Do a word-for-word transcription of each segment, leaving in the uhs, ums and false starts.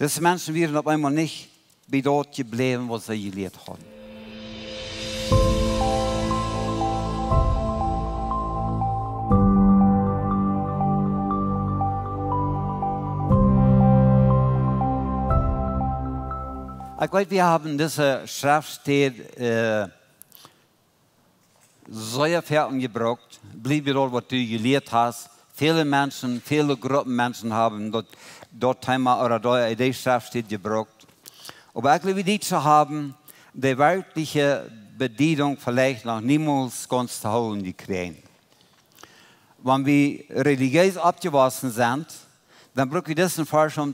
Dise Menschen wieren opp eemol nich bie daut jebläwen, waut see jelieet hauden. Ekj weet, wie haben dise Schreftstäd sea väl jebrukt, bliewt daut, waut du jelieet hast. Väle Menschen, väle Gruppen Menschen haben daut, daut Thema ooda dee, dee Schreftstäd jebrukt. Oba ekj jleew, wie Dietsche haben de werkjliche Bediedunk veleicht noch niemols gaunz to hoolen jekjräajen. Wan wie relijees oppjewossen sent, dan bruck wie disen Varsch, om,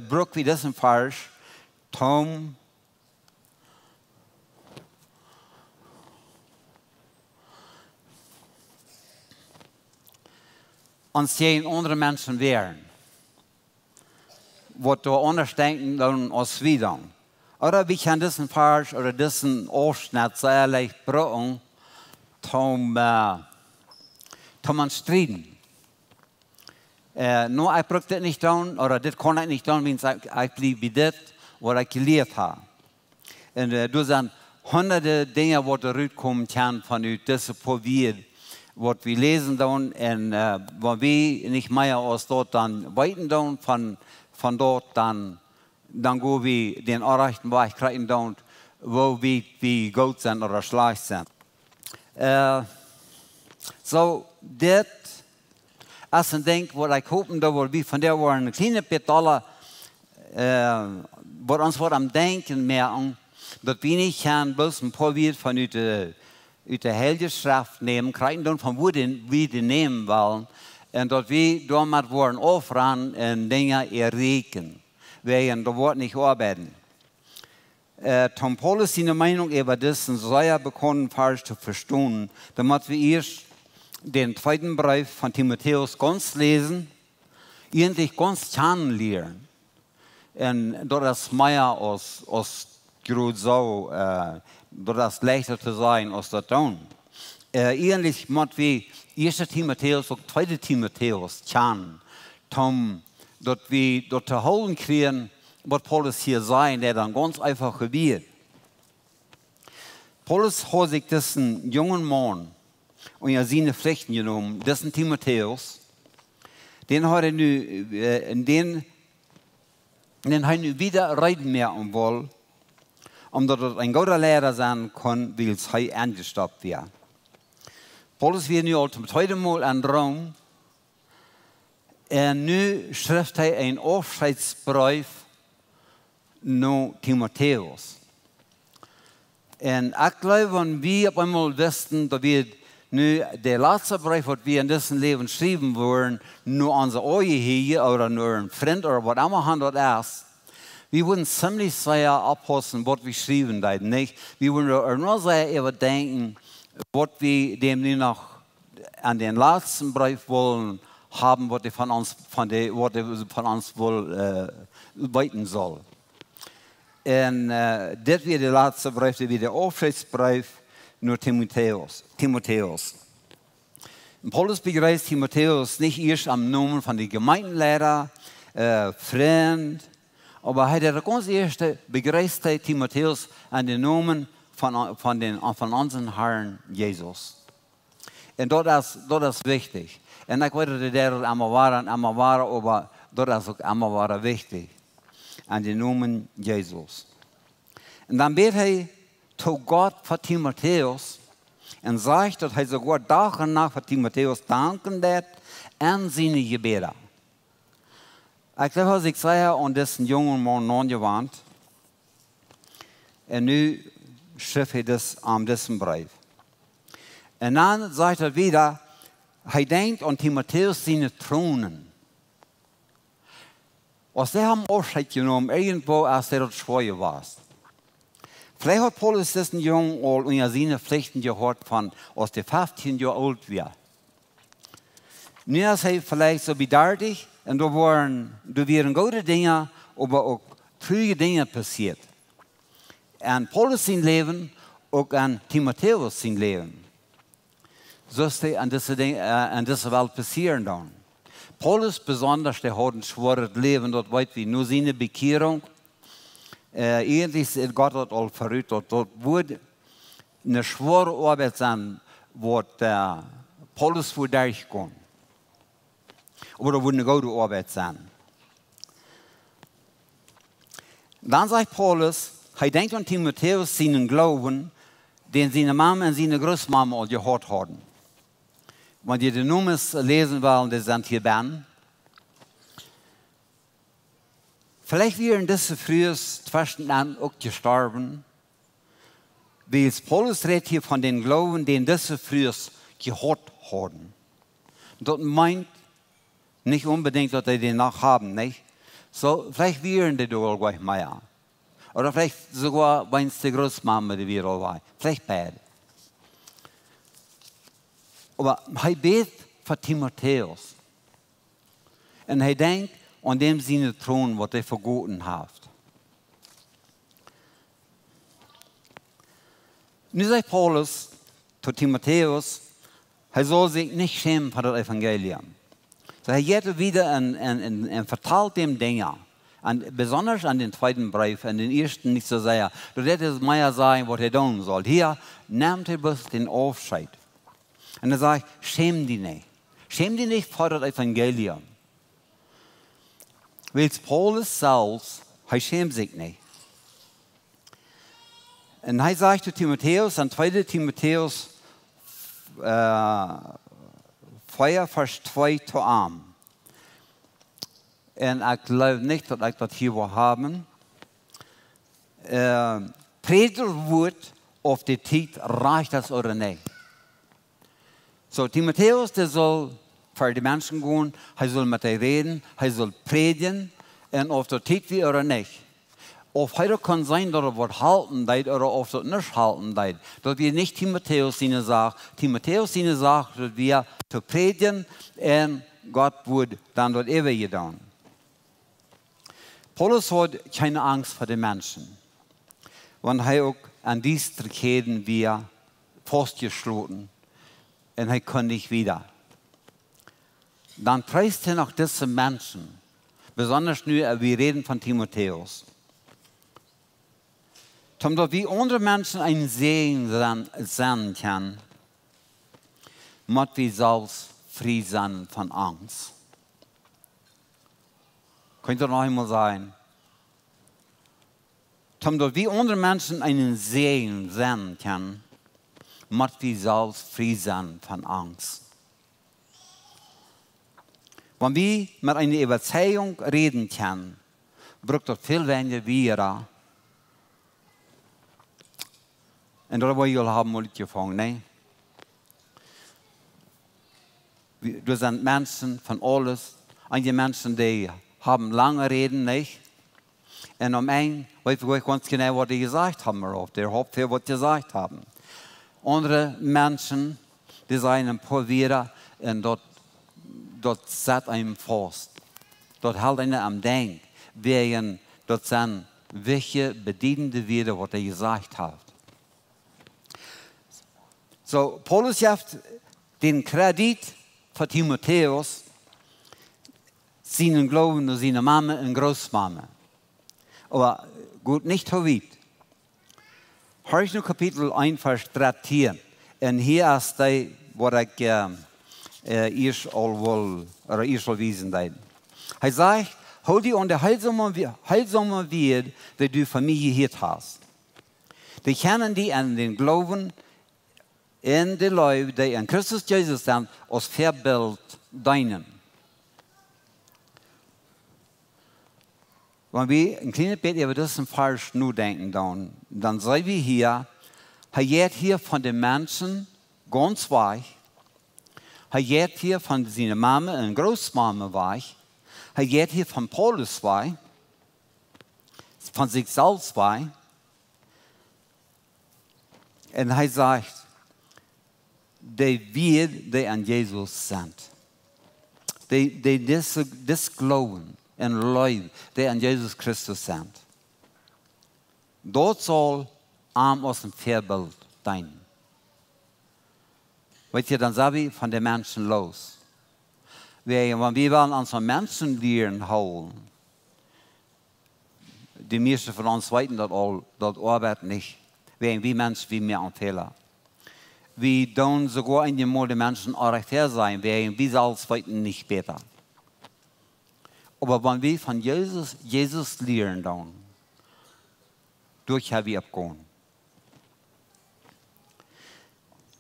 bruck wie disen Varsch, toom ons jäajen aundre Menschen wäaren, waut doa aundasch denkjen doonen aus wie dan. Ooda wie kjennen disen Varsch ooda disen Aufschnett sea leicht brucken, toom, toom ons strieden. No, ekj bruck dit nich doonen, ooda dit kaun ekj nich doonen, wiels ekj bliew bie dit, waut ekj jelieet hab. Un doa sent hundade Dinja, waut doa rutkomen kjennen von ut dise poa Wieed, waut wie läsen doonen. Un wan wie nich mea aus daut dan weeten doonen von daut, dan, dan go wie dän orrajchten Wajch kjrieen doonen, woo wiet wie goot sent ooda schlajcht sent. Soo, dit es een Dinkj, waut ekj hopen, daut woat wie von doa woaren een kjlienet bät aula, waut ons woat aum Denkjen moaken, daut wie nich kjennen bloos een poa Wieed von ut de, ut de Heilje Schreft nämen, kjrieen doonen von wua wie dee nämen wellen, un daut wie doamet woaren aufrannen un Dinja erreichen, wäajen daut woat nich oabeiden. Toom Paulus siene Meenunk äwa disen sea bekaunden Varsch to vestonen, dan mott wie ieescht dän tweeden Breef von Timotäus gaunz läsen, ieejentlich gaunz kjanen lieren. Un daut es mea aus, aus jrod soo, daut es leichta to sajen aus daut doonen. Ieejentlich mott wie ieeschte Timotäus, uk tweede Timotäus kjanen, toom daut wie daut to hoolen kjrieen, waut Paulus hia säd, dee dan gaunz eefach jewieet. Paulus haud sikj disen jungen Maun unja siene Flichten jenomen, disen Timotäus, dän hee nu, dän, dän hee nu wieda reed moaken wull, om daut hee een gooda Liera sennen kunn, wiels hee enjestoppt wia. Paulus wia nu aul toom tweeden Mol en Rom, un nu schrift hee een Aufscheetsbreef no Timotäus. Un ekj jleew, wan wie opp eemol wisten, daut wie nu de latste Breef, waut wie en disen Läwen schriewen wudden, no onse Aunjehieeje ooda no een Frint ooda waut emma han daut es, wie wudden ziemlich sea oppaussen, waut wie schriewen deeden, nich? Wie wudden doa noch sea äwadenkjen, waut wie däm nu noch aun dän latsten Breef wullen haben, waut hee von ons, von de, waut hee von ons wull weeten sull. Un dit wia de latste Breef, dit wia de Aufscheetsbreef no Timotäus. Timotäus. Un Paulus bejreest Timotäus nich ieescht em Nomen von de Jemeenteleida, Frint, oba hee deed daut gaunz ieeschte bejreest hee Timotäus en dän Nomen von, von dän, von onsen Harn Jesus. Un daut es, daut es wichtich. Un ekj weet, daut hee daut emma wada un emma wada, oba daut es uk emma wada wichtich. En dän Nomen Jesus. Un dan bät hee to Gott fa Timotäus un sajcht, daut hee soogoa Dach un Nacht fa Timotäus danken deed en siene Jebäda. Ekj jleew, hee haud sikj sea aun disen jungen Maun aunjewant. Un nu schrift hee dis, am disen Breef. Un dan sajcht hee wieda, hee denkjt aun Timotäus siene Tronen. Aus dee haben Aufscheet jenomen, irjentwoo es dee daut schwoa jewast. Veleicht haud Paulus disen Jung aul unja siene Flichten jehaut von, aus dee feftieen Joa oolt wia. Nu es hee veleicht soo bie dartich un doa woaren, doa wieren goode Dinja, oba uk truarje Dinja passieet. En Paulus sien Läwen, uk en Timotäus sien Läwen. Soo aus dee en dise Dinj-, en dise Welt passieren doonen. Paulus besondasch, dee haud een schwoaret Läwen, daut weet wie, no siene Bekjierunk. Äh, eejentlich säd Gott daut aul verut, daut, daut wudd eene schwoare Oabeit sennen, waut, äh, Paulus wudd derchgonen. Oba daut wudd eene goode Oabeit sennen. Dan sajcht Paulus, hee denkjt aun Timotäus sienen Gloowen, dän siene Mame un siene Grootmame aul jehaut hauden. Wan jie de Nomes läsen wellen, dee sent hia bennen. Veleicht wieren dise Frues tweschen an uk jestorwen, wiels Paulus rät hia von dän Gloowen, dän dise Frues jehaut hauden. Daut meent nich onbedinjt, daut see dän noch haben, nich? Soo, veleicht wieren dee doa aul nich mea. Ooda veleicht soogoa, wan de Grootmame, dee wia aul wajch. Veleicht beid. Oba hee bät fa Timotäus. Un hee denkjt aun däm siene Tronen, waut hee vegoten haft. Nu sajcht Paulus to Timotäus, hee saul sikj nich schämen fa daut Evangelium. Soo, hee jeit wieda un, un, un, un vetalt däm Dinja. Un besondasch aun dän tweeden Breef, aun dän ieeschten nich soo sea. Doa deit hee mea sajen, waut hee doonen saul. Hia nemt hee bloos dän Aufscheet. Un hee sajcht, schäm die nich. Schäm die nich fa daut Evangelium. Wiels Paulus selfst, hee schämt sikj nich. Un hee sajcht to Timotäus, aun tweede Timotäus, äh, vea, Varsch twee to am. Un ekj jleew nich, daut ekj daut hia woa haben. Äh, prädj daut Wuat, auf de Tiet rajcht es ooda nich. Soo, Timotäus, dee saul ver de Menschen gonen, hee saul met an räden, hee saul prädjen, un auf daut Tiet wia ooda nich. Auf hee daut kunn seenen, daut et waut halpen deed, ooda auf daut nich halpen deed. Daut wia nich Timotäus siene Sach. Timotäus siene Sach, daut wia to prädjen, un Gott wudd dan daut äwa jedonen. Paulus haud kjeene Angst fa de Menschen, wan hee uk aun diestre Kjäden wia faustjeschloten un hee kunn nich wieda. Dan preist hee noch dise Menschen, besondasch nu, äh, wie räden von Timotäus. Toom daut wie aundre Menschen een Säajen sennen, sennen kjennen, mott wie selfst frie sennen von Angst. Kaun ekj daut noch eemol sajen? Toom daut wie aundre Menschen een Säajen sennen kjennen, mott wie selfst frie sennen von Angst. Wan wie met eene Äwazeigung räden kjennen, brukt daut väl weinja Wieed. Un daut woa jie aul haben utjefongen, nä? Wie, doa sent Menschen von aules. Eenje Menschen, dee haben lange Räden, nich? Un aum Enj weet wie nich gaunz jeneiw, waut dee jesajcht haben, ooda auf dee äwahaupt väl waut jesajcht haben. Aundre Menschen, dee sajen een poa Wieed un daut, daut sat eenem faust. Daut helt eenem aum Denkjen, wäajen daut sent wichtje, bediedende Wieed, waut hee jesajcht haft. Soo, Paulus jeft dän Kredit fa Timotäus, sienen Gloowen no siene Mame un Grootmame. Oba goot nich too wiet. Horch no Kapitel eent, Varsch dartieen. Un hia es dee, waut ekj, äh, äh, ieescht aul well, ooda ieescht aul wiesen deed. Hee sajcht, hool die aun de heelsome Wie-, heelsome Wieed, dee du von mie jehieet hast. Dee kjennen die aun dän Gloowen un de Leew, dee en Christus Jesus sent, aus Väabilt deenen. Wan wie een kjlienet bät äwa disen Varsch nodenkjen, dan, dan seenen wie hia, hee jeit hia von de Menschen gaunz wajch. Hee jeit hia von siene Mame un Grootmame wajch. Hee jeit hia von Paulus wajch, von sikj selfst wajch. Un hee sajcht, dee Wieed, dee en Jesus sent. Dee, dee dise, dis Gloowen un Leew, dee en Jesus Christus sent. Daut saul am aus een Väabilt deenen. Weet jie, dan sent wie von de Menschen loos. Wäajen, wan wie wellen aun soone Menschen lieren hoolen, de mieeschte von ons weeten daut aul, daut oabeit nich. Wäajen wie Menschen, wie moaken Fäla. Wie doonen soogoa eenjemol de Menschen oajch väa sennen, wäajen wie selfst weeten nich bäta. Oba wan wie von Jesus, Jesus lieren doonen, doa kjenn wie oppgonen.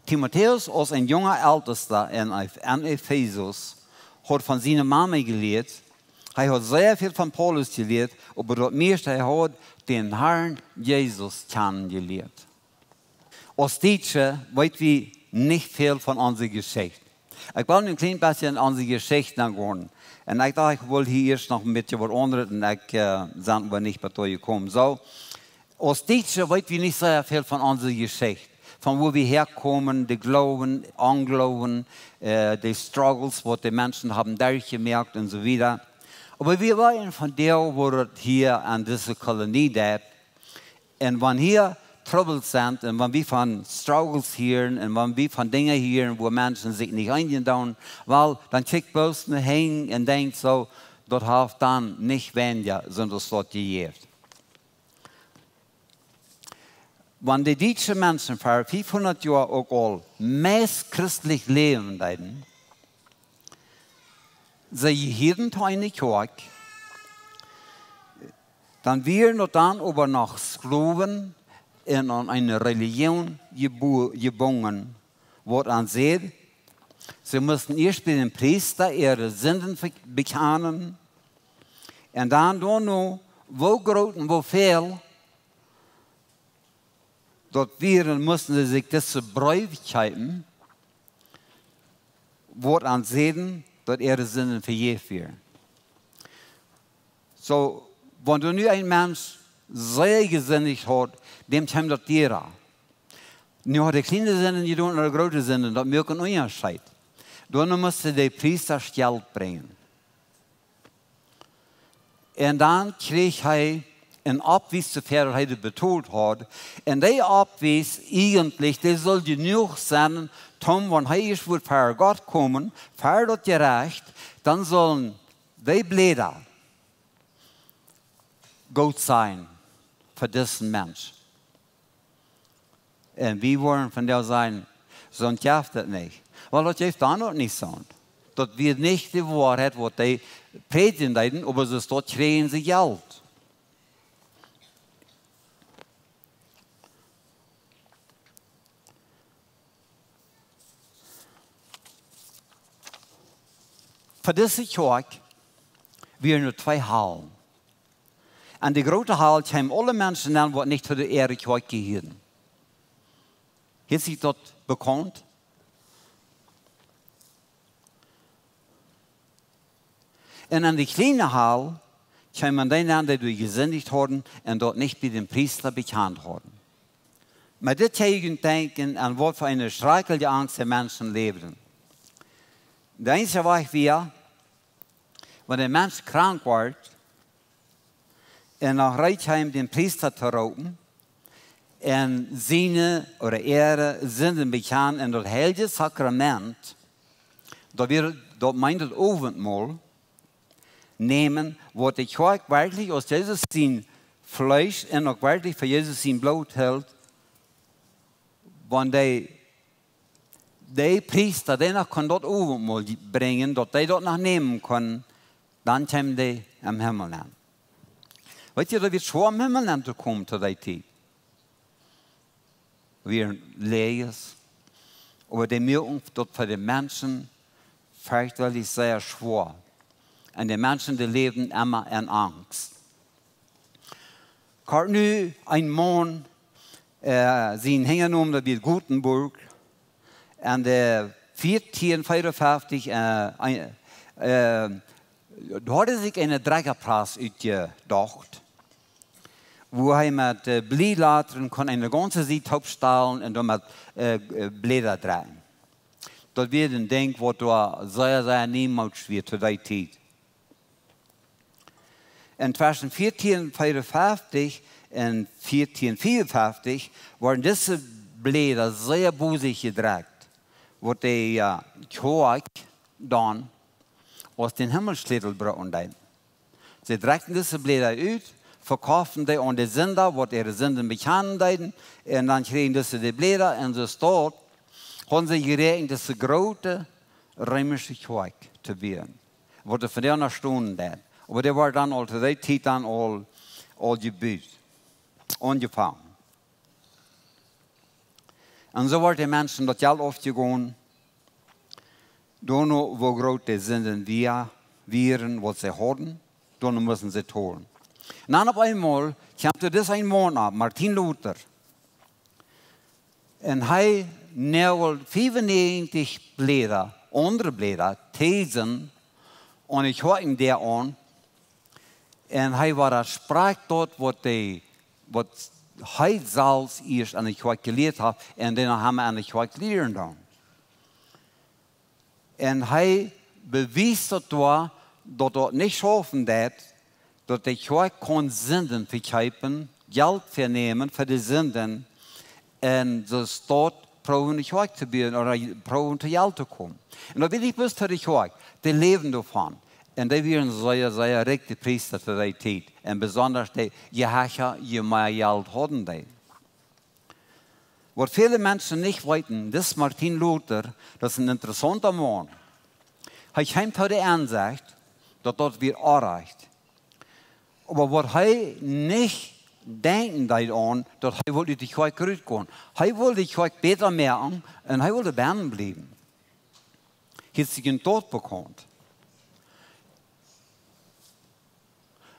Timotäus, aus een junga Eltesta en Ef-, en Efesus, haud von siene Mame jelieet. Hee haud sea väl von Paulus jelieet, oba daut mieeschte, hee haud dän Harn Jesus kjanen jelieet. Aus Dietsche weet wie nich väl von onse Jeschicht. Ekj well nu een kjlien bät en onse Jeschicht nengonen. Un ekj docht, ekj well hia ieescht noch een bät waut aundret un ekj, äh, sie oba nich bat doa jekomen. Soo, aus Dietsche weet wie nich sea väl von onse Jeschicht. Von wua wie häakomen, de Gloowen, Ongloowen, äh, de Struggles, waut de Menschen haben derchjemoakt un soo wieda. Oba wie wieren von dee, wua daut hia aun dise Kolonie deed. Un wan hia Trubbels sent un wan wie von Struggles hieren un wan wie von Dinja hieren, wua Menschen sikj nich eenen doonen, well, dan kjikj bloos no hinjen un denkj soo, daut haft dan nich weinja, sonda daut jejäft. Wan de dietsche Menschen ver fiefhundat Joa uk aul meist christlich läwen deeden, see jehieeden to eene Kjoakj, dan wieren daut dan oba noch Sklowen un aun eene Religion jebu-, jebungen, waut aun säd, see musten ieescht bie dän Priesta äare Sinden ve-, bekjanen un dan doano, woo groot un woo väl daut wieren, musten see sikj dise Breew kjeepen, waut aun säden, daut äare Sinden vejäft wieren. Soo, wan doa nu een Mensch sea jesindicht haud, däm kjeem daut diera. Nu haud hee kjliene Sinden jedonen ooda groote Sinden, daut moakt eenen Unjascheet. Doano must de Priesta Jelt brinjen. Un dan kjrieech hee een Oppwies, woo väl hee daut betolt haud. Un dee Oppwies, eejentlich, dee sull jenuach sennen, toom, wan hee ieescht wudd ver Gott komen, ver daut Jerecht, dan sullen dee Bläda goot sennen fa disen Mensch. Un wie woaren von doa sajen, soont jeft daut nich. Well, daut jeft dan uk nich soont. Daut wia nich de Woarheit, waut dee prädjen deeden, oba see, daut kjrieejen see Jelt. Fa dise Kjoakj wieren doa twee Hallen. Aun de groote Hal kjeemen aule Menschen aun, waut nich to de äare Kjoakj jehieeden. Es die daut bekaunt? Un aun de kjliene Hal kjeemen dee aun, dee doa jesindicht hauden un daut nich bie dän Priesta bekjant hauden. Oba dit kjenn jie denkjen, aun waut fa eene schrakjliche Angst de Menschen läwden. De eensje Wajch wia, wan een Mensch krank wort, un noch reed kjeem, dän Priesta to roopen, un siene ooda äare Sinden bekjanen un daut heilje Sakrament, daut wia, daut meent daut Owentmol, nämen, waut de Kjoakj werkjlich aus Jesus sien Fleesch un uk werkjlich fa Jesus sien Bloot hilt, wan dee, dee Priesta, dee noch kunn daut Owentmol brinjen, daut dee daut noch nämen kunn, dan kjeem dee em Himmel aun. Weet jie, daut wia schwoa em Himmel auntokomen to dee Tiet. Wieren Läajes, oba dee muaken daut fa de Menschen werkjlich sea schwoa. Un de Menschen, dee läwden emma en Angst. Kort nu, een Maun, äh, sien Hinjanomen, daut wia Gutenberg, aun de vieetieen veeaunfeftich, äh, een, äh, doa haud hee sikj eene Drekjapress utjedocht, wua hee met, äh, Blielatasch kunn eene gaunze Sied toopstalen un doamet, äh, äh, Bläda drekjen. Daut wia een Dinkj, waut doa sea, sea niemoodisch wia to dee Tiet. Un tweschen vieetieen veeaunfeftich un vieetieen fiewunfeftich worden dise Bläda sea bosich jedrekjt, waut de, äh, Kjoakj dan aus dän Himmelsschlätel brucken deed. See drekjten dise Bläda ut, vekofften dee aun de Sinda, waut äare Sinden bekjanen deeden, un dan kjrieejen dise de Bläda, un soo staut, hauden see jeräakjent dise groote reemische Kjoakj to buen, waut doa vondoag noch stonen deit. Oba dee wort dan aul to dee Tiet dan aul, aul jebut, aunjefongen. Un soo wort de Menschen daut Jelt aufjegonen, doano woo groot de Sinden wia-, wieren, waut see hauden, doano musten see tolen. Un dan opp eemol kjemt doa dis een Maun opp, Martin Luther. Un hee nagelt fiefunneajentich Bläda, aundre Bläda, Thesen, aun de Kjoakjendäa aun. Un hee wadasprakjt daut, waut de, waut hee selfst ieescht aun de Kjoakj jelieet haft, un dan noch emma aun de Kjoakj lieren dan. Un hee bewiest daut doa, daut daut nich schaufen deit, daut de Kjoakj kaun Sinden vekjeepen, Jelt vennämen fa de Sinden, un soo staut proowen de Kjoakj to buen ooda proowen to Jelt to komen. Un daut wia nich bloos fa de Kjoakj, dee läwden doavon. Un dee wieren sea, sea rikj, de Priesta to dee Tiet. Un besondasch de Jehecha, je mea Jelt hauden dee. Waut väle Menschen nich weeten, dis Martin Luther, daut es een interessaunta Maun. Hee kjeem to de Ensecht, daut daut wia orrajcht. Oba waut hee nich denkjen deed aun, daut hee wull ut de Kjoakj rutgonen. Hee wull de Kjoakj bäta moaken un hee wull bennen bliewen. Hee haud sikj en Doot bekjieet.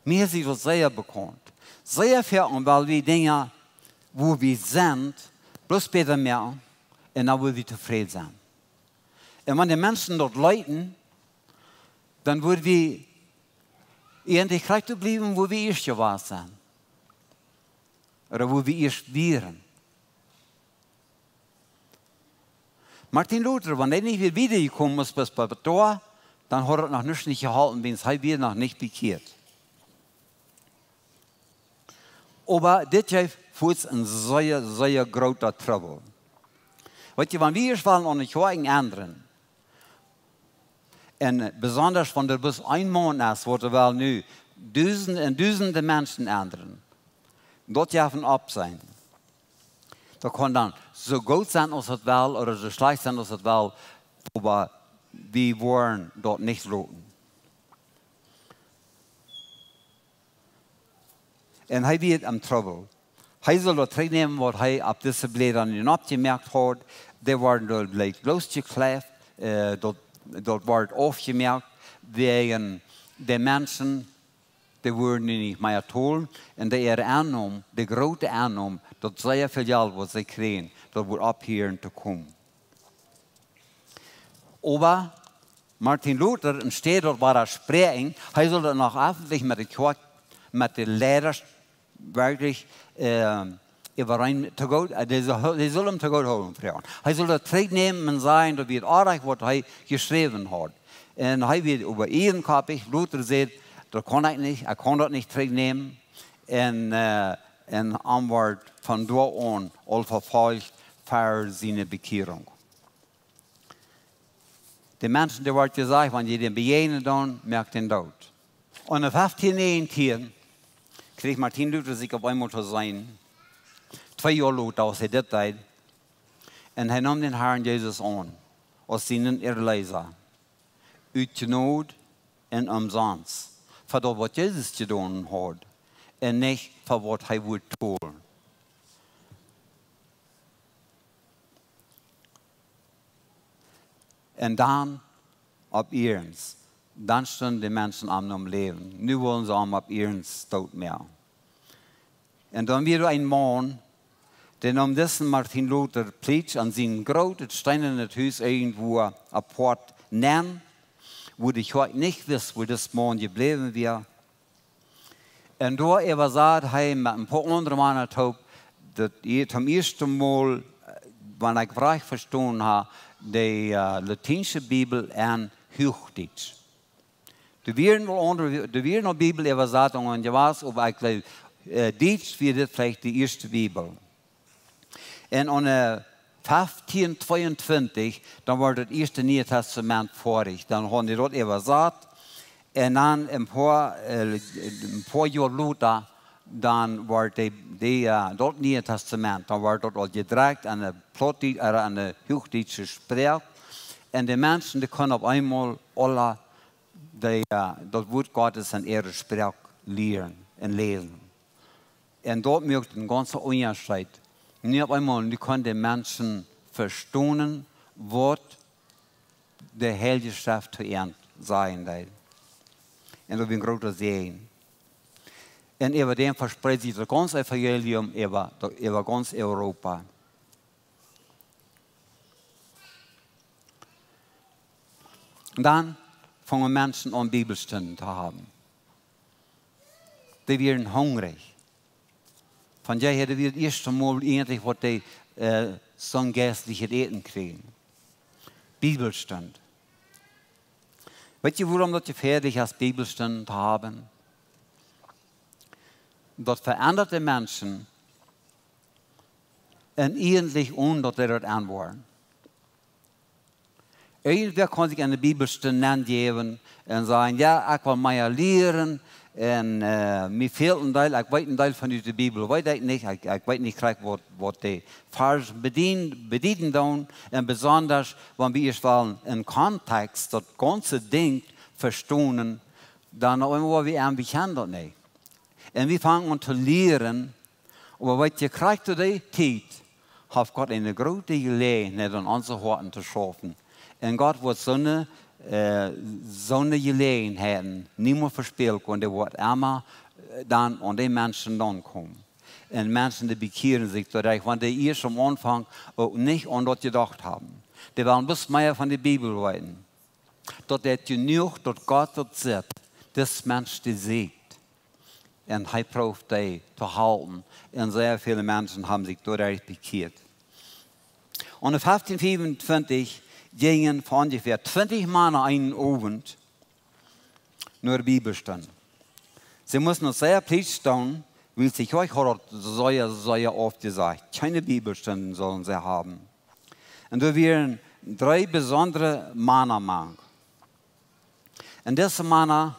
Mie es daut sea bekaunt. Sea foaken, wiels wie Dinja, wua wie sent, bloos bäta moaken un dan woa wie tofräd sennen. Un wan de Menschen daut leeten, dan woa wie eejentlich krakjt doa bliewen, wua wie ieescht jewast sent. Ooda wua wie ieescht wieren. Martin Luther, wan hee nich wia wieda jekomen es, bat doa, dan haud daut noch nuscht nich jeholpen, wiels hee wia noch nich bekjieet. Oba dit jeef fa ons een sea, sea groota Trubbel. Weetst du, wan wie ieescht wellen aun de Kjoakjen endren, un besonda wan doa bloos een Maun es, woat doa woll nu dusende un dusende Menschen endren. Daut jeft een Oppseenen. Daut kaun dan soo goot sennen aus daut well, ooda soo schlajcht sennen aus daut well, oba wie woaren daut nich loten. Un hee wia em Trubbel. Hee sull daut trigjnämen, waut hee opp dise Bläda nu oppjemoakt haud. Dee worden doa jlikj bloos jekjläft, äh, daut, daut wort aufjemoakt, wäajen de Menschen, dee wudden nu nich mea tolen, un dee äare Ennom, de groote Ennom, daut sea väl Jelt, waut see kjrieejen, daut wudd opphieren to komen. Oba Martin Luther, enne Städ daut wada spräakjen, hee sull daut noch effentlich met de Kjoakj, met de Leidasch werkjlich, äh, äwareen to goot, äh, dee sull, dee sull am to goot hoolen, froagen. Hee sull daut trigjnämen un sajen, daut wia orrajcht, waut hee jeschräwen haud. Un hee wia äwa ieejenkoppich, Luther säd, daut kaun ekj nich, ekj kaun daut nich trigjnämen. Un, äh, un hee wort von doa aun aul vefolcht fa siene Bekjierunk. De Menschen, dee wort jesajcht, wan jie dän bejäajnen, dan moakt dän doot. Un en feftieen näajentieen kjrieech Martin Luther sikj opp eemol to seenen, twee Joa lota, aus hee dit deed. Un hee neem dän Harn Jesus aun, aus sienen Erleesa. Ut Jnod un omsonst. Fa daut, waut Jesus jedonen haud. Un nich fa waut hee wudd tolen. Un dan opp eemol, dan stunden de Menschen am nom Läwen. Nu wullen see am opp eemol doot moaken. Un dan wia doa een Maun, dee neem disen Martin Luther, plietscht am en sien grootet steenanet Hus irjentwua apoat nenn, wua de Kjoakj nich wist, wua dis Maun jebläwen wia. Un doa äwasad hee met een poa aundre Mana toop, daut hee toom ieeschten Mol, äh, wan ekj rajcht vestonen hab, de, äh, latiensche Bibel en Huachdietsch. Doa wieren aul aundre, doa wieren aul Bibeläwasatungen jewast, oba ekj jleew, äh, Dietsch wia dit veleicht de ieeschte Bibel. Un aun, äh, feftieen tweeuntwintich, dan wort daut ieeschte Niee Tastament foadich. Dan hauden dee daut äwasat. Un dan een poa, äh, een poa Joa lota, dan wort dee, dee, äh, daut Niee Tastament, dan wort daut aul jedrekjt aun de Plautdiet-, äh, aun de huachdietsche Sproak. Un de Menschen, dee kunnen opp eemol aule dee, äh, daut Wuat Gottes en äare Sproak lieren un läsen. Un daut moakt een gaunzen Unjascheet. Nu opp eemol, nu kunnen de Menschen vestonen, waut de Heilje Schreft to an sajen deed. Un daut wia een groota Säajen. Un äwa däm vespreed sikj daut gaunze Evangelium äwa, äwa gaunz Europa. Dan fungen Menschen aun, Bibelstunden to haben. Dee wieren hungrich. Von doa wia daut ieeschte Mol eejentlich, waut dee, äh, soon jeistlichet Äten kjrieejen. Bibelstund. Weet jie, wuarom daut jefäadlich es, Bibelstunden to haben? Daut veendat de Menschen un eejentlich onen daut dee daut aunwoaren. Irjentwäa kaun sikj aun de Bibelstund nenjäwen un sajen: "Jo, ekj well mea lieren un, äh, mie fält een Deel, ekj weet een Deel von de Bibel, weet ekj nich, ekj, ekj weet nich krakjt waut, waut de Varsch bedieden, bedieden doonen." Un besonda, wan wie ieescht wellen em Kontext daut gaunze Dinkj vestonen, dan opp eemol woa wie aun, wie kjennen daut nich. Un wie fangen aun to lieren, oba weet jie, krakjt to dee Tiet haft Gott eene groote Jeläajenheit, aun onse Hoaten to schaufen. Un Gott woat soone, äh, soone Jeläajenheiten niemols vespälen kjennen, dee woat emma, äh, dan aun de Menschen dan komen. Un Menschen, dee bekjieren sikj doaderch, wan dee ieescht aum Aunfank uk nich aun daut jedocht haben. Dee wellen bloos mea von de Bibel weeten. Daut es jenuach, daut Gott daut sitt, dis Mensch, dee sieekjt. Un hee prooft dee to halpen. Un sea väle Menschen haben sikj doaderch bekjieet. Un en feftieen fiefuntwintich jinjen onjefäa twintich Mana eenen Owent no de Bibelstund. See musten daut sea plietsch doonen, wiels de Kjoakj haud daut sea, sea oft jesajcht: "Kjeene Bibelstunden sellen see haben." Un doa wieren dree besondre Mana mank. Un dise Mana,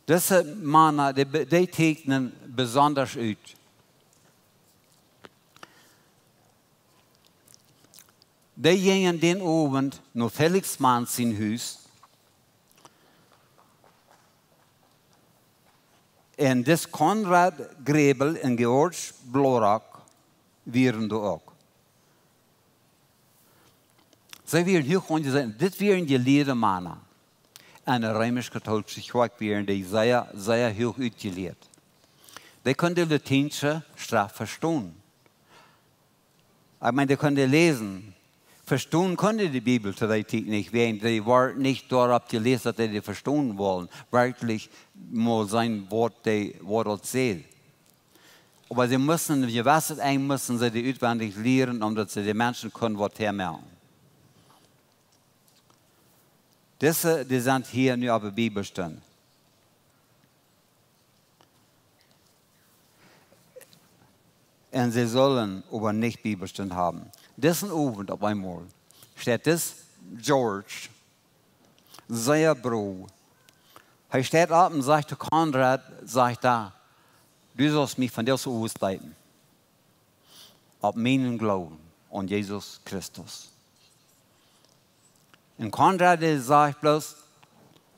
dise Mana, dee be-, dee teekjnen besonda ut. Dee jinjen dän Owent no Felix Manz sien Hus. Un dis Konrad Grebel un George Blorak wieren doa uk. See wieren huach aunjeseenen. Dit wieren jelieede Mana. En de reemisch-kautoolische Kjoakj wieren dee sea, sea huach utjelieet. Dee kunnen de latiensche Schreft vestonen. Ekj meen, dee kunnen läsen. Vestonen kunnen dee de Bibel to dee Tiet nich, wäajen dee wort nich doaropp jeläst, daut dee dee vestonen wullen. Werkjlich mol seenen, waut dee, waut daut sajcht. Oba see musten, een jewesset Enj musten see dee utwendich lieren, om daut see de Menschen kunnen waut väamoaken. Dise, dee sent hia nu opp de Bibelstund. Un see sellen oba nich Bibelstund haben. Disen Owent opp eemol steit dis George sea broow. Hee steit opp un sajcht to Konrad, sajcht hee: "Du saust mie vondoag Owent deepen. Opp mienen Gloowen aun Jesus Christus." Un Konrad, dee sajcht bloos: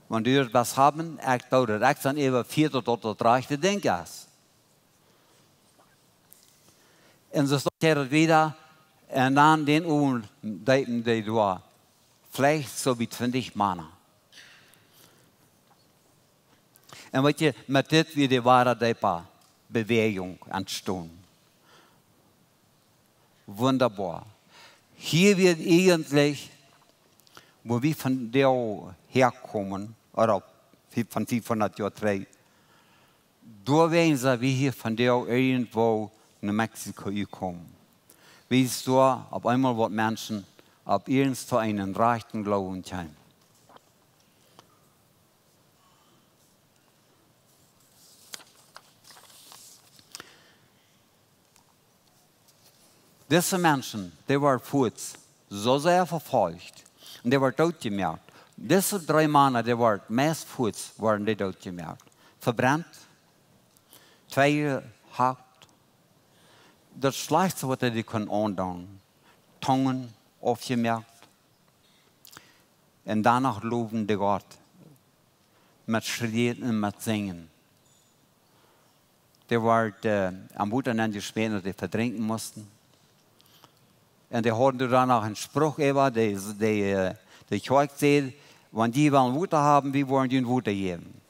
"Wan du daut west haben, ekj doo daut. Ekj sie äwafieet, daut daut daut rajchte Dinkj es." Un soo steit hee daut wieda. Un dan dän Owent deepen dee doa veleicht soo bie twintich Mana. Un weet jie, met dit wia de woare Deepa-Bewäajunk entstonen. Wundaboa. Hia wia eejentlich, wua wie vondoag häakomen, ooda opp, von fiefhundat Joa trigj, doawäajen sent wie hia vondoag irjentwua no Mexiko jekomen. Wiels doa opp eemol waut Menschen opp irjentwua eenen rajchten Gloowen kjeemen. Dise Menschen, dee worden fuaz soo sea vefolcht un dee worden dootjemoakt. Dise dree Mana, dee worden meist fuaz, worden dee dootjemoakt. Vebrent, tweigehakt, daut schlajchtste, waut dee kunnen aundoonen. Tungen aufjemoakt. Un doano lowen dee Gott met Schrieen un met Sinjen. Dee worden aum Wota nenjeschmäten, daut dee vedrinkjen musten. Un dee hauden doano een Spruch äwa, dee, dee, äh, dee Kjoakj säd: "Wan jie wellen Wota haben, wie woaren junt Wota jäwen."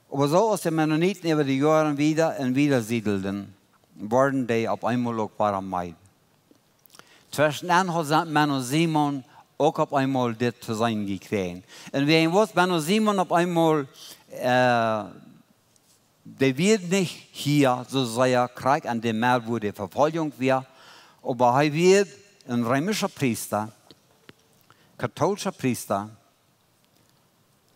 Oba soo aus de Mennoniten äwa de Joaren wieda un wieda siedelden, worden dee opp eemol uk wada meed. Tweschen an haud Sa-, Menno Simon uk opp eemol dit to seenen jekjräajen. Un wäajen waut Menno Simon opp eemol, äh, dee wia nich hia soo sea krakjt aun däm Oat, wua de Vefoljunk wia, oba hee wia een reemischa Priesta, kautoolischa Priesta,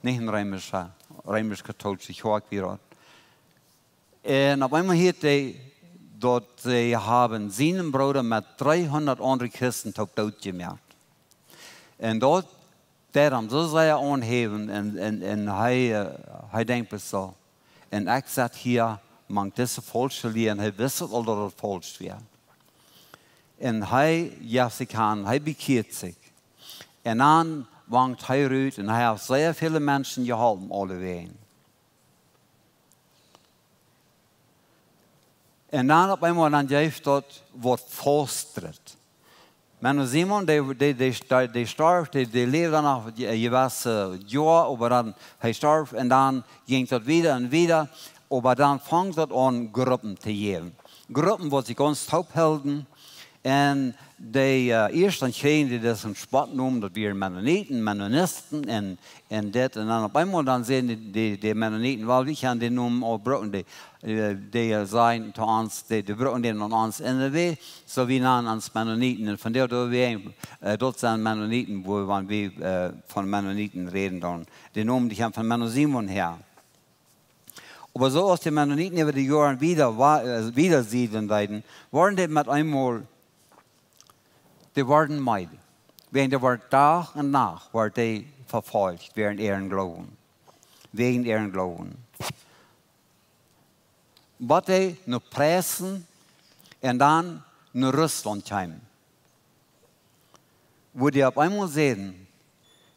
nich een reemischa, reemisch-kautoolische Kjoakj wia daut. Un opp eemol hieet hee, daut see haben sienen Brooda met dreehundat aundre Christen toop dootjemoakt. Un daut deed am soo sea aunhäwen un, un, un hee, äh, hee denkjt bloos soo: "Un ekj sit hia mank dise faulsche Lia", un hee wist aul, daut et faulsch wia. Un hee jeef sikj han, hee bekjieed sikj. Un dan wankt hee rut un hee haft sea väle Menschen jeholpen, aulewäajen. Un dan opp eemol dan jeef daut waut Faustret. Menno Simon, dee, dee, dee, dee, dee storf, dee, dee läwd dan noch je-, jewesse Joa, oba dan, hee storf un dan jinkj daut wieda un wieda, oba dan funk daut aun Gruppen to jäwen. Gruppen, waut sikj gaunz toop hilden, un dee, äh, ieescht dan kjrieejen dee daut aus een Spott Nomen, daut wieren Mennoniten, Mennonisten un, un dit. Un dan opp eemol dan säden dee, dee, dee Mennoniten: "Well, wie kjennen dän Nomen uk brucken, dee, äh, dee sajen to ons, dee, dee brucken dän aun ons." Un dee, soo wie nanen ons Mennoniten. Un von doa, doa wie, äh, daut sent Mennoniten, wua, wan wie, äh, von Mennoniten räden, dan, dee Nomen, dee kjemt von Menno Simon häa. Oba soo aus de Mennoniten äwa de Joaren wieda wa-, äh, wieda siedeln deeden, worden dee met eemol, dee worden meed. Wäajen dee worden Dach un Nacht worden dee vefolcht, wäajen äaren Gloowen. Wäajen äaren Gloowen. Waut dee no Preissen un dan no Russlaunt kjeemen. Wua dee opp eemol säden: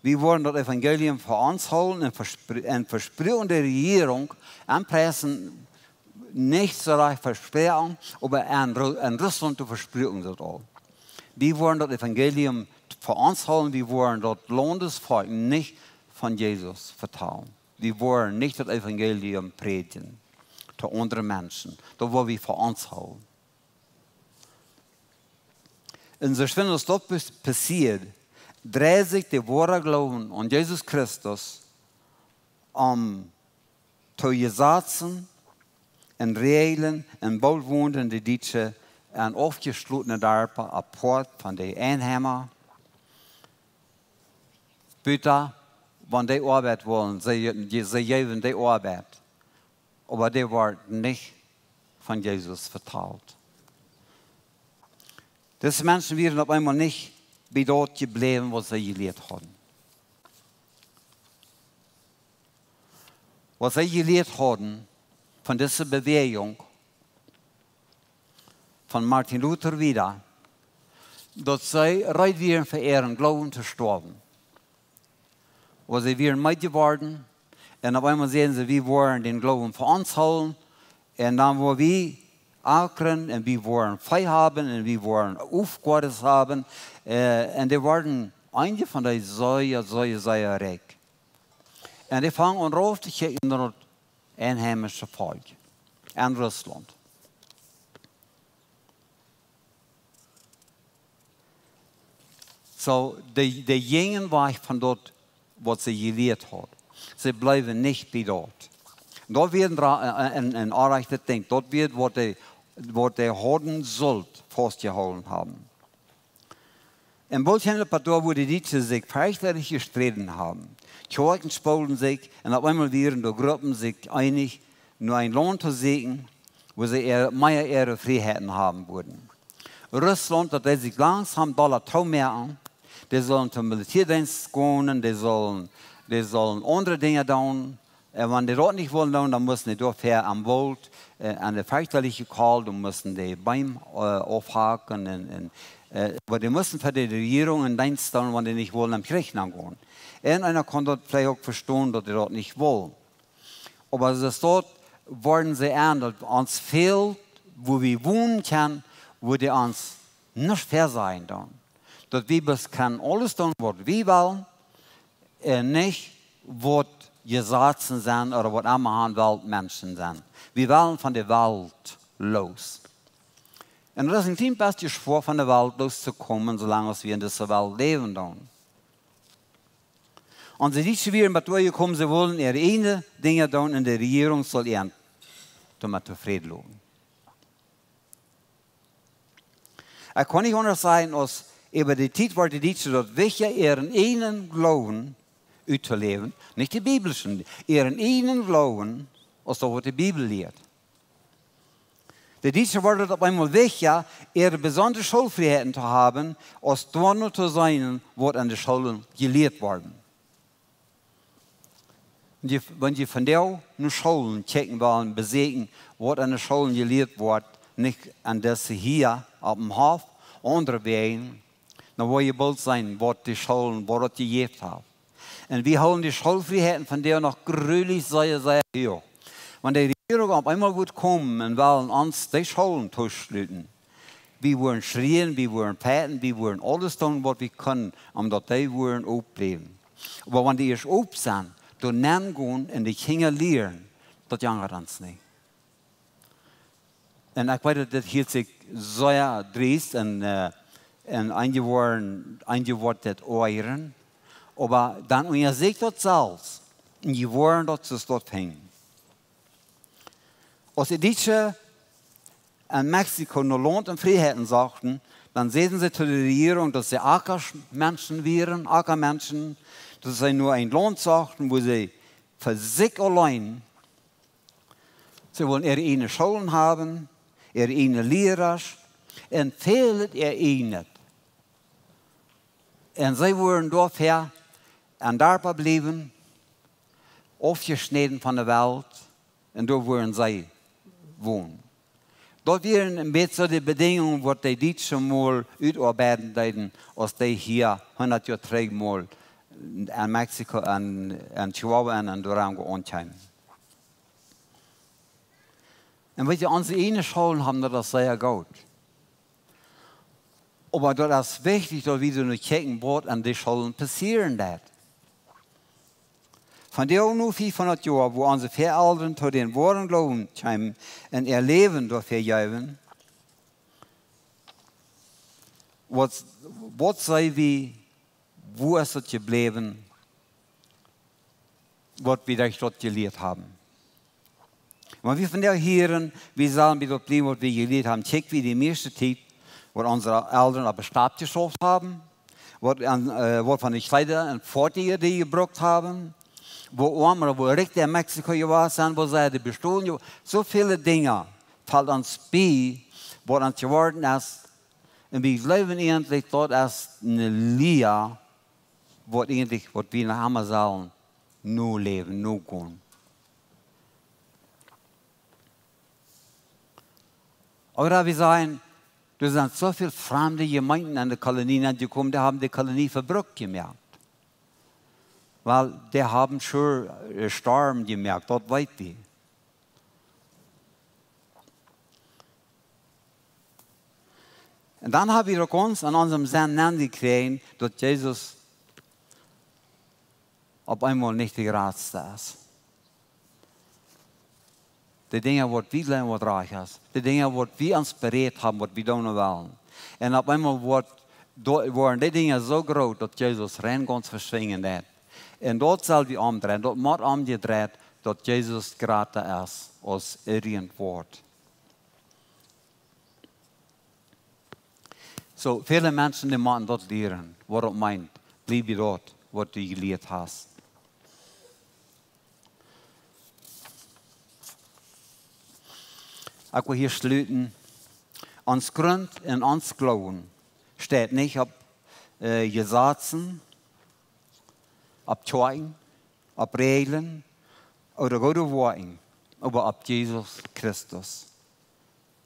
"Wie woaren daut Evangelium fa ons hoolen un vespr-, un vespruaken de Rejierunk aun Preissen, nich soo rajcht vespruaken, oba aun Ru-, aun Russlaunt to vespruaken daut aul. Wie woaren daut Evangelium fa ons hoolen, wie woaren daut Laundesvolkj nich von Jesus vetalen. Wie woaren nich daut Evangelium prädjen to aundre Menschen. Daut woa wie fa ons hoolen." Un soo schwind aus daut pas-, passieed, dreid sikj de woare Gloowen aun Jesus Christus om to Jesazen un Räajlen un boolt wonden de Dietsche en aufjeschlotne Darpa, apoat von de Einheima. Buta, wan dee Oabeit wullen, see, see jeewen dee Oabeit. Oba dee worden nich von Jesus vetalt. Dise Menschen wieren opp eemol nich bie daut jebläwen, waut see jelieet hauden. Waut see jelieet hauden von dise Bewäajunk, von Martin Luther wieda, daut see reed wieren, fa äaren Gloowen to stoawen. Oba see wieren meed jeworden. Un opp eemol säden see: "Wie woaren dän Gloowen fa ons hoolen. Un dan woa wie akren un wie woaren Vee haben un wie woaren Aufgoaden haben." Äh, un dee worden, eenje von dee sea, sea, sea rikj. Un dee fungen aun rauf to kjikjen no daut einheimische Volkj en Russlaunt. Soo, dee, dee jinjen wajch von daut, waut see jelieet hauden. See bleewen nich bie daut. Daut wia een ra-, een, een, een orrajchtet Dinkj. Daut wia, waut dee, waut dee hauden sult faustjehoolen haben. Un boolt kjeem daut doa, wua de Dietsche sikj ferchterlich jesträden haben. Kjoakjen spoolden sikj un opp eemol wieren doa Gruppen sikj eenich, no een Launt to sieekjen, wua see äa-, mea äare Frieheiten haben wudden. Russlaunt, daut dee sikj langsom dolla toomoaken. Dee sullen toom Militäadeenst gonen, dee sullen, dee sullen aundre Dinja doonen. Un wan dee daut nich wullen doonen, dan musten dee doafäa aum Woolt, äh, aun de fiechtliche Kolt, dan musten dee Beem, äh, aufhacken un, un, äh, oba dee musten fa de Rejierunk en Deenst doonen, wan dee nich wullen em Kjrich nengonen. Un eena kaun daut veleicht uk vestonen, daut dee daut nich wullen. Oba soo es daut, worden see aun, daut ons fält, wua wie wonen kjennen, wua dee ons nuscht väasajen doonen. Daut wie bloos kjennen aules doonen, waut wie wellen, un nich waut Jesazen sent ooda waut emma aun Weltmenschen sent. Wie wellen von de Welt loos. Un daut es een kjlien bät schwoa, von de Welt loos to komen, soo lang aus wie en dise Welt läwen doonen. Onse Dietsche wieren bat doa jekomen, see wullen äare ieejne Dinja doonen un de Rejierunk sull an doamet tofräd loten. Ekj kaun nich aundasch sajen, aus äwa de Tiet wort de Dietsche daut wichtja, äaren ieejnen Gloowen uttoläwen, nich dän biblischen, äaren ieejnen Gloowen, aus daut, waut de Bibel lieet. De Dietsche wort daut opp eemol wichtja, äare besondre Schoolfrieheiten to haben, aus doano to seenen, waut aun de Schoolen jelieet worden. Wan jie, wan jie vondoag no Schoolen kjikjen wellen, beseenen, waut aun de Schoolen jelieet woat, nich aun dise hia opp dän Hoff, aundre Wäaj, dan woa jie boolt seenen, waut de Schoolen, waut daut jejäft haft. Un wie hoolen de Schoolfrieheiten vondoag noch grulich sea, sea huach. Wan de Rejierunk opp eemol wudd komen un wellen ons de Schoolen tooschluten, wie wudden schrieen, wie wudden fechten, wie wudden aules doonen, waut wie kunnen, om daut dee wudden opbliewen. Oba wan dee ieescht op sent, doa nengonen un de Kjinja lieren, daut jankat ons nich. Un ekj weet, daut dit hieet sikj sea driest un, äh, un eenje woaren, eenje woat dit oajren. Oba dan unjasocht daut selfst. Un jie woaren daut soo daut finjen. Aus de Dietsche en Mexiko no Launt un Frieheiten sochten, dan säden see to de Rejierunk, daut see Ackasch-, Menschen wieren, Ackamenschen, daut see no een Launt sochten, wua see fa sikj auleen, see wullen äare ieejne Schoolen haben, äare ieejne Lierasch, un väl äa ieejnet. Un see wudden doafäa aun Darpa bliewen, aufjeschnäden von de Welt, un doa wudden see wonen. Daut wieren een bät soo de Bedinjungen, waut de Dietsche mol utoabeiden deeden, aus dee hia hundat Joa trigj mol en Mexiko, en, en Chihuahua un en Durango aunkjeemen. Un weet jie, onse ieejne Schoolen haben daut sea goot. Oba daut es wichtich, daut wie doa no kjikjen, waut aun de Schoolen passieren deit. Von dee nu fiefhundat Joa, wua onse Väaelren to dän woaren Gloowen kjeemen un äa Läwen doafäa jeewen, waut, waut see wie, wua es daut jebläwen, waut wie derch daut jelieet haben? Wan wie vondoag hieren, wie sellen bie daut bliewen, waut wie jelieet haben, kjikj wie de mieeschte Tiet, waut onse Elren opp de Staut jeschauft haben, waut aun, äh, waut von de Kjleeda un Foatieja dee jebrukt haben, woo oam ooda woo rikj dee en Mexiko jewast sent, woo see dee bestolen, jo, soo väle Dinja felt ons bie, waut ons jeworden es. Un wie jleewen eejentlich, daut es eene Lia, waut eejentlich, waut wie noch emma sellen noläwen, nogonen. Ooda wie sajen, doa sent soo väl framde Jemeenten en de Kolonie nenjekomen, dee haben de Kolonie fa Bruck jemoakt. Well, dee haben sure, äh, Storm jemoakt, daut weet wie. Un dan hab wie uk ons aun onsem Senn nenjekjräajen, daut Jesus opp eemol nich de jratste es. De Dinja, waut wie jleewen, waut rajcht es. De Dinja, waut wie ons berät haben, waut wie doonen wellen. Un opp eemol woat, doa, woaren dee Dinja soo groot, daut Jesus rein gaunz veschwinjen deit. Un daut sell wie omdreien, daut mott omjedreit, daut Jesus jrata es aus irjent waut. Soo, väle Menschen, dee motten daut lieren, waut daut meent, blieb bie daut, waut du jelieet hast. Ekj well hia schluten. Ons Grunt un ons Gloowen steit nich opp, äh, Jesazen, opp Kjoakjen, opp Räajlen ooda goode Woakjen, oba opp Jesus Christus.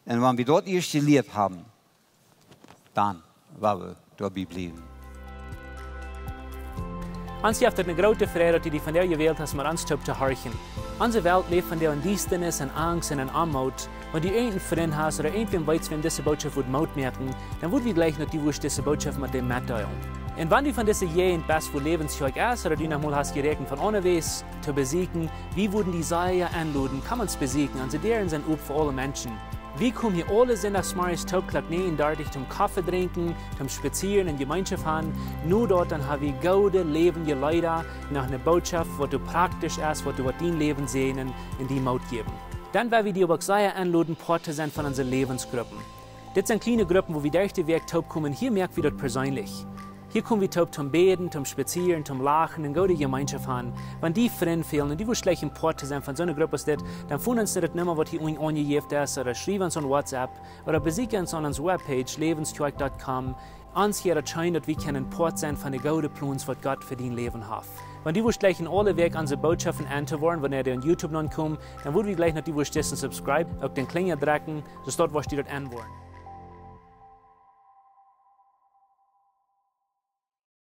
Un wan wie daut ieescht jelieet haben, dan woa wie doabie bliewen. Ons jeft et eene groote Freid, daut du die vondoag jewält hast, met ons toop to horchen. Onse Welt läft vondoag en Diestanis, en Angst un en Oamoot. Wan du irjent een Frint hast ooda irjentwäm weetst, wäm dise Botschaft wudd Moot moaken, dan wudd wie jleichen, daut du wurscht dise Botschaft met däm metdeelen. Un wan du von dise Jäajent best, wua Läwens Kjoakj es, ooda du noch mol hast jeräakjent von aundawäajes to besieekjen, wie wudden die sea enloden, komm ons besieekjen. Onse Däaren sent op fa aule Menschen. Wie komen hia aule Sindachsmorjes toop Klock näajen dartich toom Koffe drinkjen, toom spazieren un Jemeenschoft haben. No daut dan ha wie goode läwendje Leeda, noch eene Botschaft, waut doa praktisch es, waut doa woat dien Läwen säajnen un die Moot jäwen. Dan woa wie die oba uk sea enloden, Poat to sennen von onse Läwensgruppen. Dit sent kjliene Gruppen, wua wie derch de Wäakj toop komen. Hia moak wie daut perseenlich. Hia kom wie toop toom bäden, toom spazieren, toom lachen un goode Jemeenschoft haben. Wan die Frind fälen un du wurscht jleichen Poat to sennen von soone Grupp aus dit, dan foon ons no de Numma, waut hia unjen aunjejäft es, ooda schriew ons aun WhatsApp, ooda besieekj ons aun onse Webpage, läwenskjoakj dot com. Ons wudd et scheen, daut wie kjennen Poat sennen von de goode Plons, waut Gott fa dien Läwen haft. Wan du wurscht jleichen aule Wäakj onse Botschaften en to woaren, wanea dee aun YouTube nopp komen, dan wudd wie jleichen, daut du wurscht disen subscribe, uk dän Kjlinja drekjen, soo daut wurscht du daut en woaren.